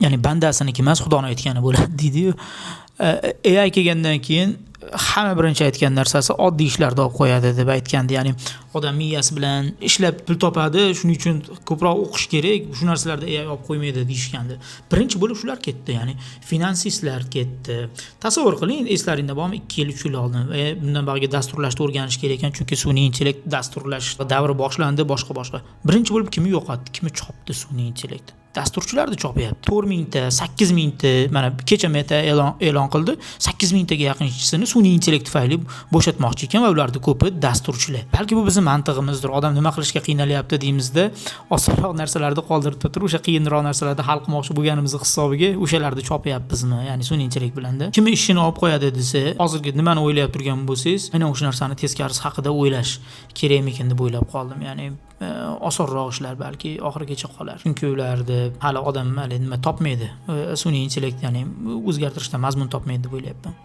Ya'ni bandasiniki emas, Xudoni aytgani bo'ladi deydi-yu. AI kelgandan keyin hamma birinchi aytgan narsasi oddiy ishlarni olib qo'yadi deb aytgandi. Ya'ni odam miyasi bilan ishlab pul topadi, shuning uchun ko'proq o'qish kerak, shu narsalarni AI olib qo'ymaydi deyishgandi. Birinchi bo'lib shular ketdi, ya'ni finansistlar ketdi. Tasavvur qiling, eslaringda bormi, 2 yil, 3 yil oldin bundan buyog'iga dasturlashni o'rganish kerak ekan, chunki sun'iy intellekt dasturlash davri boshlandi, boshqa boshqa. Birinchi bo'lib kimni yo'qotdi, kimni chopdi sun'iy intellekt? Dasturchilarni chopyapti. 4 mingta, 8 mingta, mana kecha Meta e'lon qildi, 8 mingtaga yaqin ishchisini sun'iy intellekt tufayli bo'shatmoqchi ekan va ularning ko'pi dasturchilar. Balki bu bizning mantig'imizdir. Odam nima qilishga qiynalyapti deymizda, osonroq narsalarni qoldirib turib, o'sha qiyinroq narsalarni hal qilmoqchi bo'lganimizni hisobiga o'shalarni chopyapmizmi? Ya'ni sun'iy intellekt bilanda. Kim ishini olib qo'yadi desa, hozirgi nimani o'ylab turgan bo'lsangiz, aynan o'sha narsani teskarisi haqida o'ylash kerakmikin deb o'ylab qoldim. Ya'ni osonroq ishlar balki oxirigacha qolar. Chunki ularni hali odam hali nima topmaydi. Sun'iy intellekt, ya'ni o'zgartirishdan mazmun topmaydi deb o'ylayapman.